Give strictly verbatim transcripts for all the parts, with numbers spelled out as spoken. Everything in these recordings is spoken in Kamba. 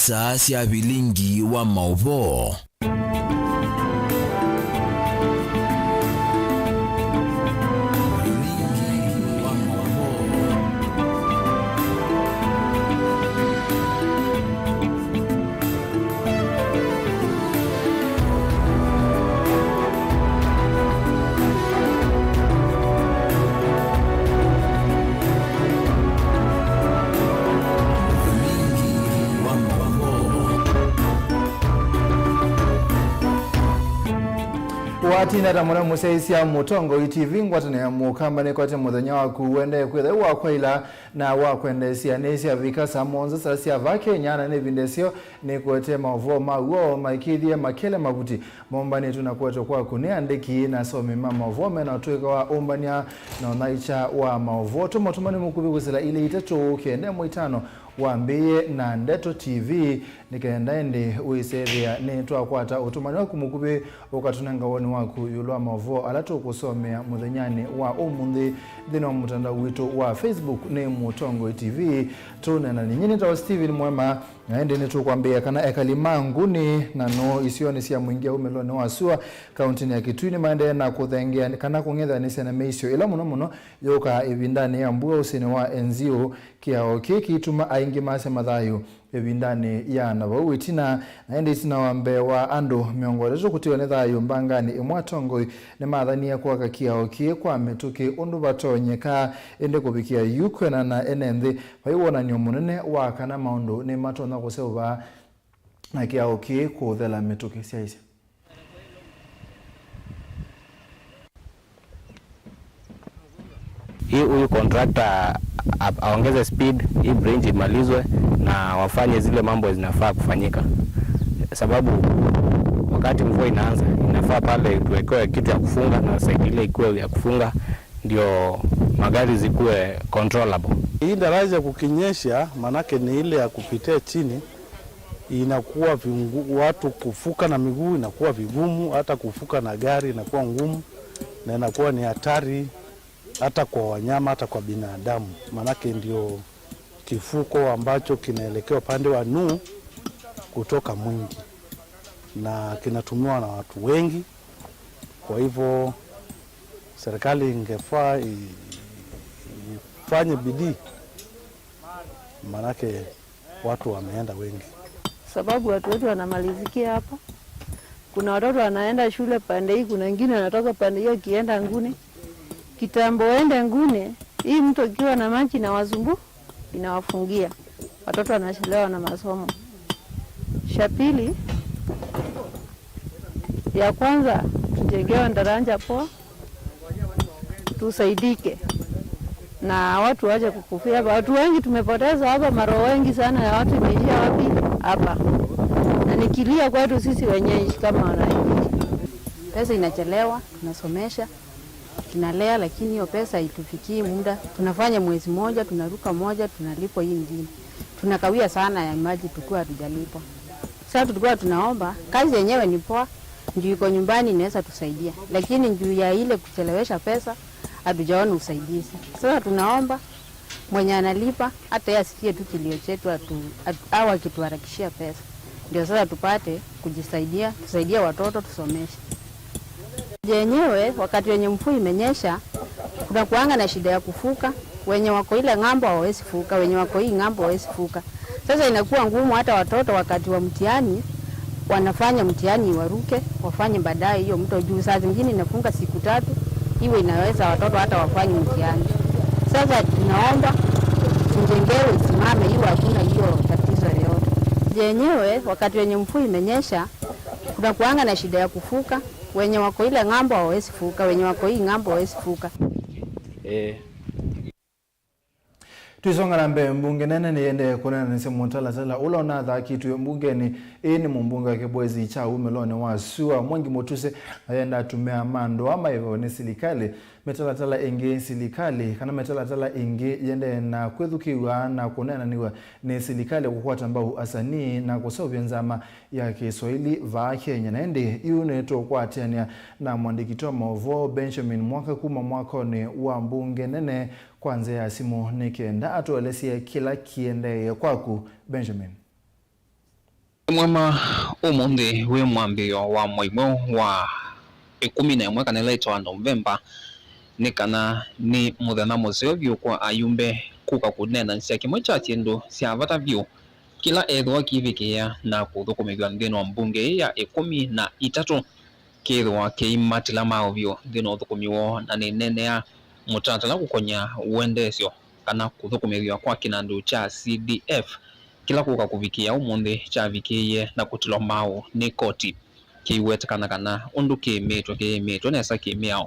Saa sya vilingi wa maũvoo. Vilingi wa maũvoo. Watina ta mũna mũsyaĩĩsya Mũtongoi T V, ngwatanĩo ya Mũkamba nĩkwete mũthenya waku wendee kwĩthwa wa kwaĩla na wa kwendeesya. Nĩ syavika saa mũonza saa sya vaa Kenya, na nĩ ĩvinda ĩseo nĩkwete maũvoo ma w'o maĩkĩĩthye makele mavuti mombanĩtwe na kũetwa kwaku nĩ andĩki na asomi ma maũvoo mena ũtũĩka wa ũmbany'a na ũnyaĩĩkya wa maũvoo. Tũma ũtũmani mũkuvĩ kwĩsĩla ilĩ itatũ kenda ĩmwe itano wambĩĩe na Ndeto T V, nĩ kenda ĩndĩ wĩsethĩa nĩtwakwata ũtũmani waku mũkuvĩ ũkatũnenga woni waku ĩũlũ wa maũvoo ala tũkũsomea mũthenyanĩ wa ũmũnthĩ nthĩnĩ wa mũtandao witũ wa Facebook nĩ Mũtongoi T V. Tũneena ninyie nĩtawa Stephen Mwema. Na ĩndĩ nĩtũkwambĩĩa kana ekali ma Nguni na nũũ isionĩ sya Mwingi aumĩlonĩ wa sua kauntinĩ ya Kitui nĩmaendee na kũthengeanĩ kana kũng'ethanĩsya na mĩisyo ĩla mũno mũno yũkaa ĩvindanĩ ya mbua ũsĩnĩ wa Enziu. Kĩao kĩĩ kĩituma aingĩ masya mathayũ ĩvindanĩ ya na vau ĩtina. Na ĩndĩ ĩtina wa mbee wa andũ mĩongo ĩtatũ kũtiwa nĩ thayũ mbanganĩ ĩmwe, atongoi nĩmathanie kwaka kĩao kĩĩ kwa mĩtũkĩ ũndũ vatonyeka, ĩndĩ kũvikĩa yu kwĩanana na ene nthĩ vai wonany'o mũnene wa kana maũndũ nĩmatonya kũseũva na kĩao kĩĩ kũthela mĩtũkĩ syaisye. Hii, huyu contractor a-, aongeze speed, hii bridge imalizwe na wafanye zile mambo zinafaa kufanyika, sababu wakati mvua inaanza inafaa pale tuwekewe kitu ya kufunga na side ile ikuwe ya kufunga, ndio magari zikuwe controllable. Hii daraja kukinyesha, manake ni ile ya kupitia chini, inakuwa vingu-, watu kuvuka na miguu inakuwa vigumu, hata kuvuka na gari inakuwa ngumu, na inakuwa ni hatari hata kwa wanyama, hata kwa binadamu, manake ndio kivuko ambacho kinaelekea upande wa Nuu kutoka Mwingi, na kinatumiwa na watu wengi. Kwa hivyo, serikali ingefaa i-, ifanye bidii, manake watu wameenda wengi. Sababu watu wetu wanamalizikia hapa. Kuna watoto wanaenda shule pande hii, kuna wengine wanatoka pande hiyo akienda Nguni. Kitambo waende Nguni, hii mto ikiwa na maji inawazungu-, inawafungia. Watoto wanachelewa na masomo. Cha pili, ya kwanza, tujengewe daraja poa, tusaidike. Na watu wache kukufia hapa. Watu wengi tumepoteza hapa, maroho wengi sana ya watu imeishia wapi? Hapa. Na ni kilio kwetu sisi wenyeji kama wananchi. Pesa inachelewa, tunasomesha, tunalea, lakini hiyo pesa haitufikii muda. Tunafanya mwezi moja, tunaruka moja, tunalipwa hii ingine. Tunakawia sana ya maji tukiwa hatujalipwa. Sasa tulikuwa tunaomba, kazi yenyewe ni poa, juu iko nyumbani inaweza tusaidia. Lakini juu ya ile kuchelewesha pesa, hatujaona usaidizi. Sasa tunaomba mwenye analipa, hata yeye asikie tu kilio chetu, atu-, atu-, au akituharakishia pesa. Ndio sasa tupate kujisaidia, tusaidie watoto, tusomeshe. Yenyewe, wakati wenye mvua imenyesha, kuna kuanga na shida ya kuvuka, wenye wako ile ng'ambo hawawezi vuka, wenye wako hii ng'ambo hawawezi vuka. Sasa inakuwa ngumu hata watoto wakati wa mtihani, wanafanya mtihani waruke, wafanye baadaye hiyo mto juu. Saa zingine inafunga siku tatu, iwe inaweza watoto hata wafanye mtihani. Sasa tunaomba tujengewe isimame, iwe hakuna hiyo tatizo yoyote. Yenyewe, wakati wenye mvua imenyesha, kuna kuanga na shida ya kuvuka, wenye wako ile ng'ambo hawawezi vuka, wenye wako hii ng'ambo hawawezi vuka. Eh. Twisonga na mbee, mbunge nene nĩyendee kũneenanĩsya mũtalatala ũla ũnathakĩtwe mbungenĩ. Ĩĩ nĩ mũmbunge wa kĩvwezi kya wumĩlonĩ wa sua, Mwangi Mũtuse, ayenda atumĩa ma andũ aa maĩvawe nĩ silikalĩ. Mĩtalatala ĩngĩ silikalĩ, kana mĩtalatala ĩngĩ yendee na kwĩthukĩĩw'a na kũneenanĩw'a nĩ silikalĩ kũkwata mbau asanii na kũseũvya nzama ya Kĩswaili vaa Kenya. Na ĩndĩ yu nĩtũkwatĩanĩa na mũandĩki wa maũvoo Benjamin Mwaka kuma mwakonĩ wa mbunge nene kwa nzĩa ya simũ nĩ kenda atũelesye kĩla kĩendeee kwaku, Benjamin. Mwema, ũmũnthĩ wĩ mwambĩĩo wa mwei mweũ wa ĩkũmi na ĩmwe, kana ĩla ĩtawa Novemba, nĩ kana nĩ mũthenya mũseo vyũ kwa ayumbe kũka kũneenanĩsya kĩmwe kya syĩndũ sya vata vyũ kĩla ethĩwa kĩivikĩĩa na kũthũkũmĩthw'a nthĩnĩ wa mbunge ĩĩ ya ĩkũmi na itatũ, kĩthĩwa kĩimatĩla maaũ vyũ nthĩnĩ wa ũthũkũmi woo, na nĩneenea mũtalatala kũkony'a ũendeesyo kana kũthũkũmĩthw'a kwa kĩnandũ kya C D F kĩla kũka kũvikĩĩa ũmũnthĩ kyavikĩĩie na kũtilwa maaũ nĩ koti. Kĩiwetekana kana ũndũ kĩĩmĩtwe kĩĩmĩtwe nesa kĩ-mĩao,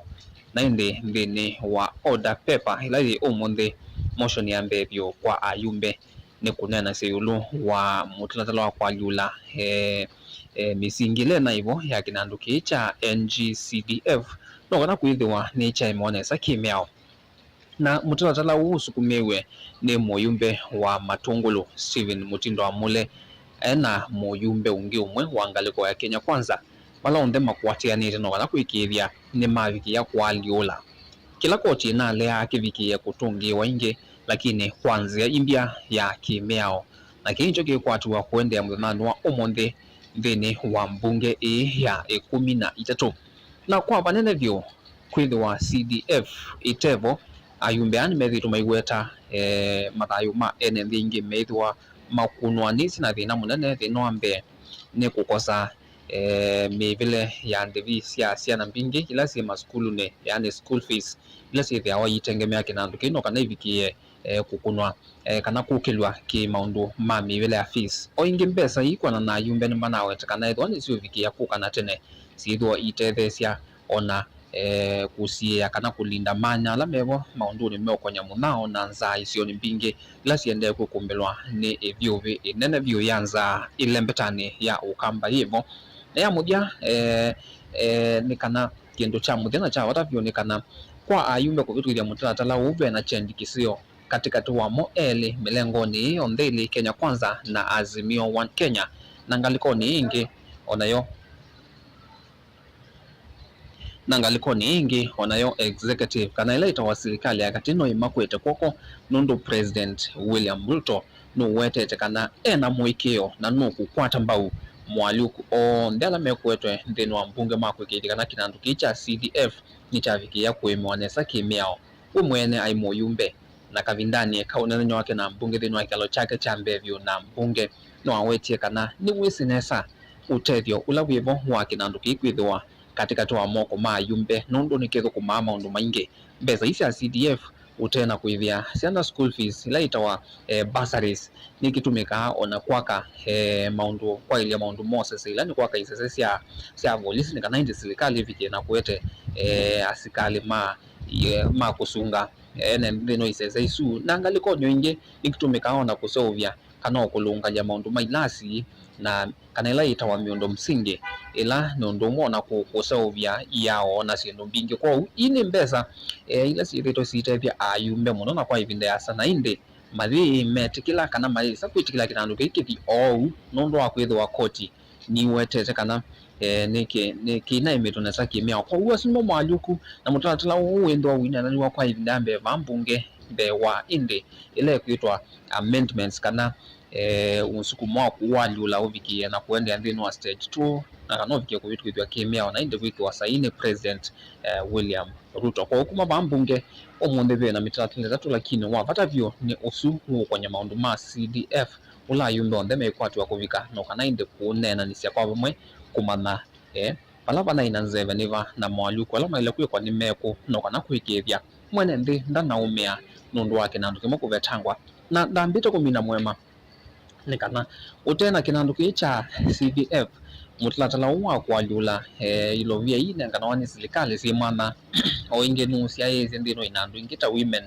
na ĩndĩ nthĩnĩ wa order paper ĩla yĩ ũmũnthĩ, motion ya mbee vyũ kwa ayumbe nĩ kũneenasya ĩũlũ wa mũtalatala wa kũalyũla, eh, eh, mĩsingi ĩla ĩnaĩ vo ya kĩnandũ kĩĩ kya N G C D F, no kana kwĩthĩwa nĩkyaĩmawa nesa kĩ-mĩao. Na mũtalatala ũũ ũsukumĩĩw'e nĩ mũyumbe wa Matũngũlũ, Stephen Mũtindo Amule, e na mũyumbe ũngĩ ũmwe wa ngalĩko ya Kenya Kwanza, vala onthe makwatĩanĩte no kana kũĩkĩĩthya nĩmavikĩĩa kũalyũla. Kĩla koti ĩnaleaa kĩvikĩĩe kũtũngĩĩwa ĩngĩ, lakini kwa nzĩa imbya ya kĩ-mĩao, na kĩĩ nĩkyo kĩkwatĩwa kũendeea mũthenyanĩ wa ũmũnthĩ nthĩnĩ wa mbunge ĩĩ ya ĩkũmi na itatũ. Na kwa vanene vyũ, kwĩthĩwa C D F ĩtevo, ayumbe aa nĩmethĩĩtwe maiweta, eh, mathayũ ma ene nthĩ ingĩ meĩthĩwa makũnwanĩsye na thĩna mũnene. Thĩna wa mbee nĩ kũkosa, eh, mĩvĩle ya ndĩvi sya syana mbingĩ ila syĩ masukulunĩ, yani school fees, ila syĩthĩawa iitengemea kĩnandũ kĩĩ no kana ivikĩĩe, eh, kũkũnwa, eh, kana kũkĩlw'a kĩ maũndũ ma mĩvĩle ya fees. O ĩngĩ, mbesa ii kwana na ayumbe nĩmanaweta kana ethĩwa nĩsyũvikĩĩa kũka na tene, syĩthĩwa itetheesya ona, eh, kũsiĩĩa kana kũlinda manya ala mevo maũndũnĩ meũkonya mũnyao na nzaa isionĩ mbingĩ ila siendee kwĩkũmbĩlwa nĩ ĩvyũvĩ ĩnene vyũ ya nzaa ĩlembetanĩ ya Ũkamba yĩvo. Na ya mũthya, eh, eh, nĩ kana kĩndũ kya mũthya na kya vata vyũ nĩ kana kwa ayumbe kũvĩtũkĩthya mũtalatala ũũ ve na kyendĩ kĩseo katĩkatĩ wamo elĩ mĩlengonĩ ĩĩ yonthe ĩlĩ, Kenya Kwanza na Azimio One Kenya, na ngalĩkonĩ ĩĩ ĩngĩ onayo, na ngalĩkonĩ ĩĩ ĩngĩ onayo executive, kana ĩla ĩtawa silikalĩ ya katĩ, no ĩmakwete kw'oko, nũndũ President William Ruto nũwetete kana e na mũĩkĩĩo na nũkũkwata mbau moalyũku onthe ala mekũetwe nthĩnĩ wa mbunge ma kũĩkĩĩthya kana kĩnandũ kĩĩ kya C D F nĩkyavikĩĩa kũĩmĩwa nesa kĩ-mĩao. We mwene aĩ mũyumbe, na kavindanĩ ka ũnenany'a wake na mbunge nthĩnĩ wa kĩkalo kyake kya mbee vyũ na mbunge, nĩwawetie kana nĩwĩsĩ nesa ũtethyo ũla wĩ vo wa kĩnandũ kĩĩ kwĩthĩwa katĩkatĩ wa moko ma ayumbe, nũndũ nĩkĩthũkũmaa maũndũ maingĩ. Mbesa ii sya C D F ũte na kũĩvĩa syana school fees, ila itawa, eh, bursaries, nĩkĩtũmĩkaa ona kwaka, eh, maũndũ, kwaĩlya maũndũ ma ũsese, ila nĩ kwaka isese sya, sya volisi, nĩ kana ĩndĩ silikalĩ ĩvikĩe na kũete, eh, asikalĩ ma, eh, ma kũsunga ene nthĩnĩ wa isese isu. Na ngalĩkonĩ o ingĩ, nĩkĩtũmĩkaa ona kũseũvya kana o kũlũngalya maũndũ ma ilasi, na kana ĩla yĩtawa miundo msingi, ĩla nĩ ũndũ ũmwe ona kũ-, kũseũvya iao na syĩndũ mbingĩ. Kwoou, ii nĩ mbesa, eh, ila syĩthĩĩtwe siitethya ayumbe mũno na kwa ĩvinda yasa, na ĩndĩ mayĩmetĩkĩla kana mayĩsa kwĩtĩkĩla kĩnandũ kĩĩ kĩthi oou nũndũ wa kwĩthĩwa koti nĩwetete kana, eh, nĩ kĩ-, nĩ kĩinaĩmĩtwe nesa kĩ-mĩao. Kwoou asu nĩmo moalyũku, na mũtalatala ũũ wĩthĩwa ũineenaniw'a kwa ĩvinda ya mbee vaa mbunge mbee wa ĩndĩ ĩla ĩkwĩtwa amendments, kana, eh, ũsukumo wa kũalyũla ũvikĩe na kũendeea nthĩnĩ wa stage two, na kana ũvikĩe kũvĩtũkĩthw'a kĩ-mĩao na ĩndĩ kwĩkĩwa saii nĩ President, eh, William Ruto. Kwoou kuma vaa mbunge ũmũnthĩ ve na mĩtalatala ĩtatũ, lakini wa vata vyũ nĩ ũsu ũũkonya maũndũ ma C D F, ũla ayumbe onthe mekwatĩwa kũvika, no kana ĩndĩ kũũneenanĩsya kwa vamwe kũmanya, eh, vala vanaĩ na nzeve nĩ va, na moalyũku ala maĩle kwĩkwa nĩ mekũ, no kana kũĩkĩĩthya mwene nthĩ ndanaũmĩa nũndũ wa kĩnandũ kĩmwe kũvetangwa. Na ndambĩte kũmina mũema nĩ kana ũte na kĩnandũ kĩĩ kya C D F, mũtalatala ũũ wa kũalyũla, eh, ilovia ii nenganawa nĩ silikalĩ syĩ mwanya. O ĩngĩ nũsyaĩĩsye nthĩnĩ wa inandũ ingĩ ta Women,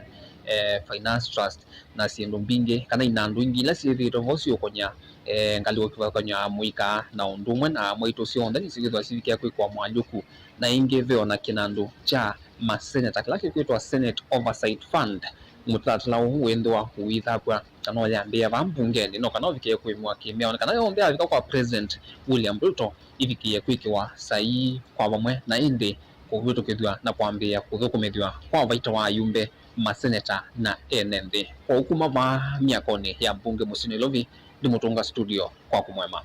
eh, Finance Trust, na syĩndũ mbingĩ, kana inandũ ingĩ ila syĩthĩĩtwe vo syĩũkony'a, eh, ngalĩko kĩvathũkany'o ya mũika, na ũndũ ũmwe na mwaitũ syonthe nĩsyĩthĩwa sivikĩa kwĩkwa moalyũku. Na ĩngĩ ve o na kĩnandũ kya maseneta kĩla kĩkwĩtwa Senate Oversight Fund. Mũtalatala ũũ wĩthĩwa ũithapw'a kana ũyambĩĩa vaa mbungenĩ, no kana ũvikĩe kũĩmĩwa kĩ-mĩao, na kana yonthe yavika kwa President William Ruto, ivikĩe kwĩkĩwa saii kwa vamwe, na ĩndĩ kũvĩtũkĩthw'a na kwambĩĩa kũthũkũmĩthw'a kwa vaita wa ayumbe, maseneta, na ene nthĩ. Kwoou kuma vaa myakonĩ ya mbunge mũsyĩ Nairobi, ndĩmũtũnga studio kwaku mwema.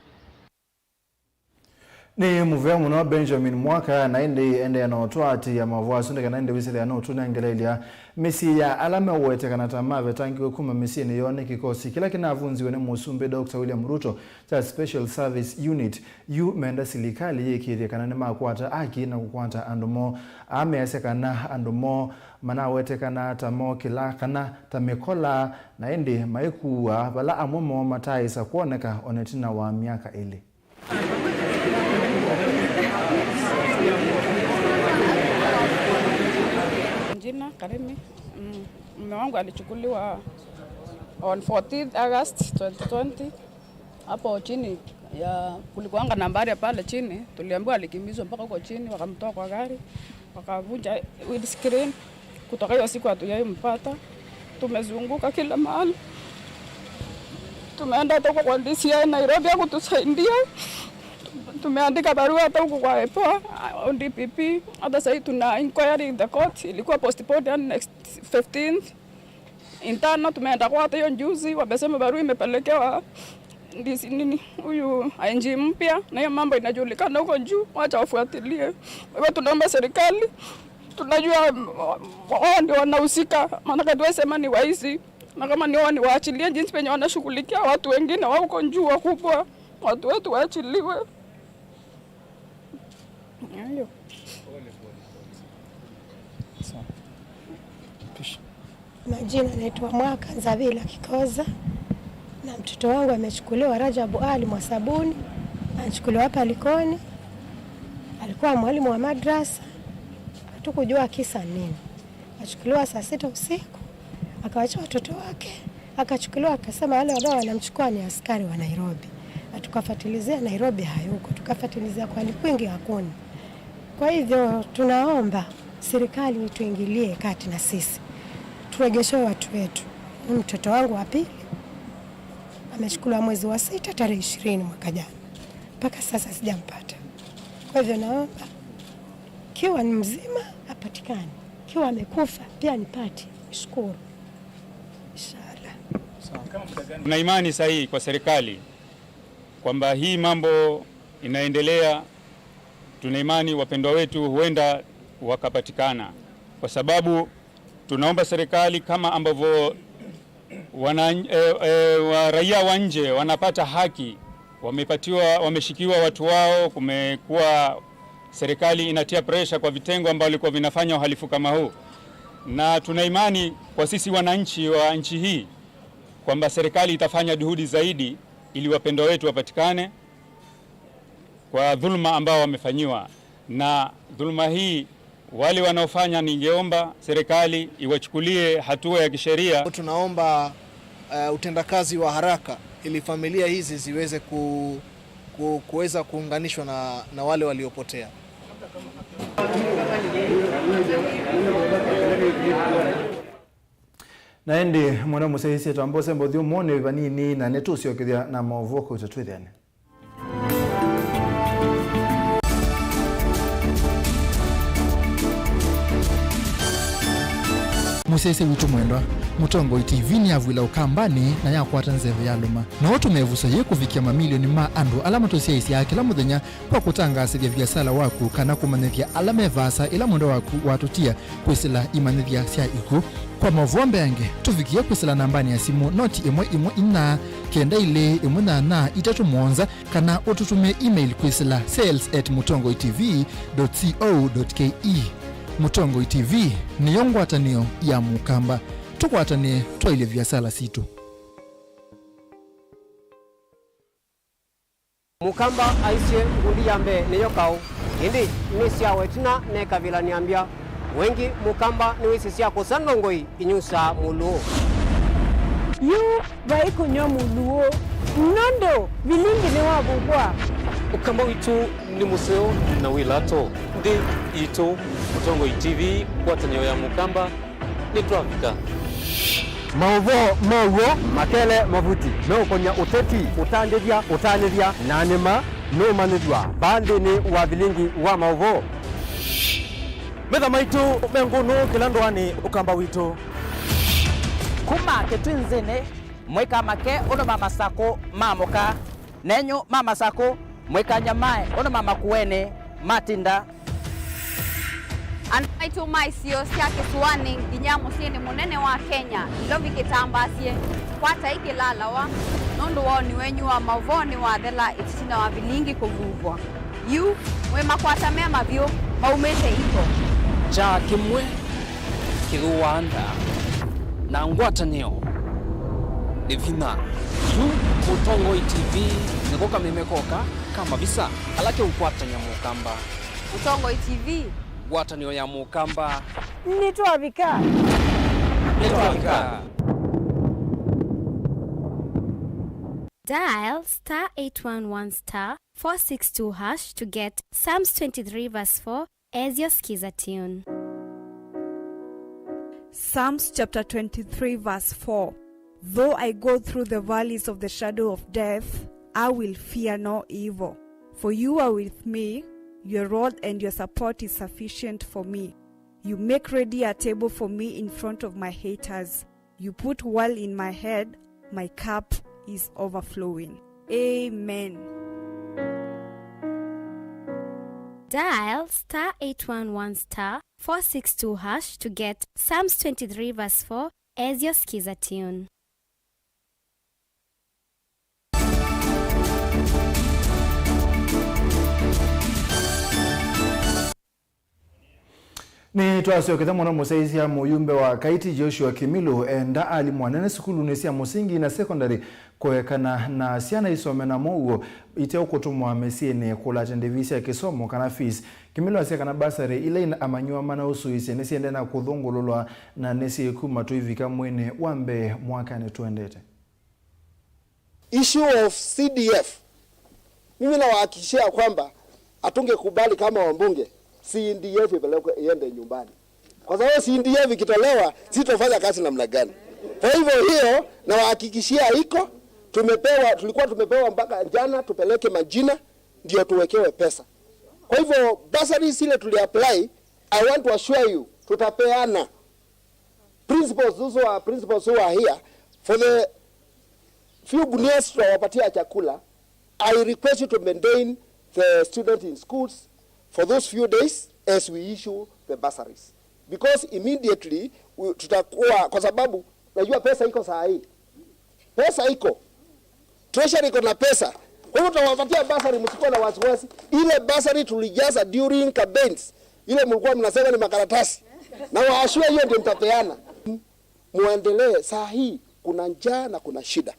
Nĩ mũvea mũno Benjamin Mwaka, na ĩndĩ endeea na ũtũatĩĩa maũvoo asu nĩ kana ĩndĩ wĩsĩthĩa no ũtũnengeleelya mĩsyĩ ya ala meũwetekana ta mavetangiwe kuma mĩsyĩnĩ yoo nĩ kĩkosi kĩla kĩnavunziwe nĩ Mũsumbĩ Doctor William Ruto kya Special Service Unit. Yu menda silikalĩ yĩkĩĩthye kana nĩmakwata aki na kũkwata andũ moo. Aa measya kana andũ moo manawetekana ta mokĩla kana ta mĩkola, na ĩndĩ maikuwa vala amwe moo mataaĩsa kwoneka ona ĩtina wa myaka ĩlĩ. Jina Karimi. Mm, mume wangu alichukuliwa on fourteenth August twenty twenty. Hapo chini ya, kulikuwanga na mbari pale chini, tuliambiwa alikimbizwa mpaka huko chini, wakamtoa kwa gari, wakavunja windscreen. Kutoka hiyo siku hatujai mpata. Tumezunguka kila mahali. Tumeenda hata huko kwa D C I Nairobi, hakutusaidia. Tumeandika barua hata huko kwa EPOA, au D P P. Hata sahii tuna inquiry in the court, ilikuwa postponed hadi next fifteenth. Internal tumeenda kwa hata hiyo juzi, wamesema barua imepelekewa D C nini, huyu I G mpya, na hiyo mambo inajulikana huko juu, wacha wafuatilie. Kwa hivyo tunaomba serikali, tunajua, mm, wao ndio wanahusika, maana hatuwezi sema ni waizi, na kama ni wao ni waachilie, jinsi penye wanashughulikia watu wengine wa huko juu wakubwa, watu wetu waachiliwe. Hayo. Sawa. Pisha. Majina naitwa Mwaka Nzavila Kikoza, na mtoto wangu amechukuliwa, Rajabu Ali Mwasabuni, anachukuliwa hapa Likoni. Alikuwa mwalimu wa madrasa, hatukujua kisa nini. Achukuliwa saa sita usiku, akawacha watoto wake, akachukuliwa, akasema wale ambao wanamchukua ni askari wa Nairobi. Na tukafuatilizia Nairobi hayuko, tukafuatilizia kwa Likwingi hakuna. Kwa hivyo tunaomba serikali ituingilie kati na sisi, turejeshewe watu wetu. Ni mtoto wangu wa pili, amechukuliwa mwezi wa sita tarehe ishirini mwaka jana, mpaka sasa sijampata. Kwa hivyo naomba, kiwa ni mzima apatikane, kiwa amekufa pia nipate, nishukuru. Inshallah. Tuna imani sahihi kwa serikali kwamba hii mambo inaendelea. Tuna imani wapendwa wetu huenda wakapatikana, kwa sababu tunaomba serikali, kama ambavyo wana, eh, eh, wa raia wa nje wanapata haki, wamepatiwa, wameshikiwa watu wao, kumekuwa serikali inatia pressure kwa vitengo ambavyo vilikuwa vinafanya uhalifu kama huu, na tuna imani kwa sisi wananchi wa nchi hii kwamba serikali itafanya juhudi zaidi ili wapendwa wetu wapatikane kwa dhuluma ambao wamefanyiwa. Na dhuluma hii, wale wanaofanya, ningeomba serikali iwachukulie hatua ya kisheria. Tunaomba, eh, utendakazi wa haraka ili familia hizi ziweze ku-, ku-, kuweza kuunganishwa na, na wale waliopotea. Na ĩndĩ, mwana mũsyaĩĩsye twamba ũsemba ũthyũmũonĩ vanini, na nĩtũsyokethya na maũvoo kauta twĩthĩane. Mũsyaĩĩsya witũ mwendwa, Mũtongoi T V nĩyavw'ĩla Ũkambanĩ na yakwata nzeve yalũma. No ũtũme ĩvuso yĩĩ kũvikĩa mamilioni ma andũ ala matũsyaĩĩsyaa kĩla mũthenya kwa kũtangaasĩthya viasala waku kana kũmanyĩthya ala me vaasa ĩla mwendwa waku watũtia kwĩsĩla imanyĩthya sya ikw'ũ. Kwa maũvoo mbeange, tũvikĩe kwĩsĩla nambanĩ ya simũ noti ĩmwe ĩmwe inya kenda ilĩ ĩmwe nyanya itatũ mũonza, kana ũtũtũmĩe email kwĩsĩla sales at mũtongoi T V dot co dot K E. Mũtongoi T V nĩyo ngwatanĩo ya Mũkamba. Tũkwatanĩe twaĩlye viasala sitũ. Mũkamba aisye, ngundi ya mbee nĩyo kaũ, ĩndĩ nĩ syawa ĩtina nekavĩla nĩambya. Wengi Mũkamba nĩwĩsĩ sya kũsa ndongoi inyusaa mũlũũ. Yu vai kũnyw'a mũlũũ, nũndũ vilingi nĩwavuvwa. Ũkamba witũ nĩ mũseo na wĩ lato. Nthĩ yitũ, Mũtongoi T V, ngwatanĩo ya Mũkamba. Nĩtwavika. Maũvoo ma w'o makele mavuti meũkony'a ũteti, ũtandĩthya, ũtanĩthya, na nĩma nũũmanyĩthw'a vaa nthĩnĩ wa vilingi wa maũvoo. Metha maitũ me ngũnũ kĩla ndũanĩ Ũkamba witũ. Kuma kĩtwinzĩnĩ, mũikamake ũndũ ma Masakũ maamũka. Nenyu ma Masakũ, Mwĩkanyamae ũndũ ma Makueni matinda. Andũ maitũ ma isio sya kĩsũanĩ nginya mũsyĩnĩ mũnene wa Kenya, Nairobi kĩtambaasye, kwatai kĩlalawa, nũndũ woni wenyu wa maũvoo nĩwathela ĩtina wa vilingi kũvuvwa. Yu mwĩ makwata me mavyũ maumĩte iko. Kyaa kĩmwe kĩthũaa nda na ngwatanĩo nĩ vinya. Yu Mũtongoi T V nĩko kameme koka ka mavisa ala keũkwatany'a Mũkamba. Mũtongoi T V. Ngwatanĩo ya Mũkamba. Nĩtwavika. Nĩtwavika. Dial star eight one one star four six two hash to get Psalms twenty-three verse four as your skiza tune. Psalms chapter twenty-three, verse four. Though I go through the valleys of the shadow of death, I will fear no evil. For you are with me, your rod and your support is sufficient for me. You make ready a table for me in front of my haters. You put oil in my head, my cup is overflowing. Amen. Dial star eight one one star four six two hash to get Psalms twenty-three verse four as your skiza tune. Nĩtwasyokethya mũno mũsyaĩĩsya mũyumbe wa Kaiti Joshua Kimilu enda alimũ anene sukulunĩ sya mũsingi na sekondalĩ kũekana na syana isome na mũuo iteũkũtũmwa mĩsyĩnĩ kũlatya ndĩvi sya kĩsomo kana fees. Kimilu asya kana basarĩ ila ina-, amanyĩw'a manausũĩsye nĩsyĩendee na kũthũngũlũlwa na nĩsyĩkuma tũivika mweinĩ wa mbee mwakanĩ tũendete. Issue of C D F, mimi nawahakikishia kwamba hatungekubali kama wabunge C D F ipelekwe iende nyumbani, kwa sababu C D F ikitolewa, sitofanya kazi namna gani? Kwa hivyo hiyo nawahakikishia iko, tumepewa, tulikuwa tumepewa mpaka jana tupeleke majina ndio tuwekewe pesa. Kwa hivyo bursaries ile tuliapply, I want to assure you, tutapeana. Principals, those who are principals who are here, for the few gunias tutawapatia chakula, I request you to maintain the student in schools for those few days as we issue the bursaries. Because immediately, we, tutakuwa, kwa sababu najua pesa iko saa hii. Pesa iko. Treasury iko na pesa. Kwa hivyo tutawapatia bursary, msikuwa na wasiwasi. Ile bursary tulijaza during campaigns, ile mlikuwa mnasema ni makaratasi, na waashua hiyo ndio mtapeana. Muendelee, saa hii kuna njaa na kuna shida.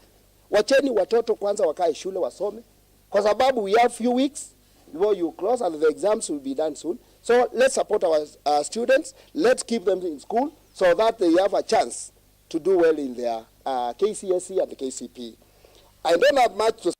Wacheni watoto kwanza wakae shule wasome, kwa sababu we have few weeks before you close and the exams will be done soon. So let's support our, uh, students, let's keep them in school so that they have a chance to do well in their, uh, K C S E and K C P E. I don't have much to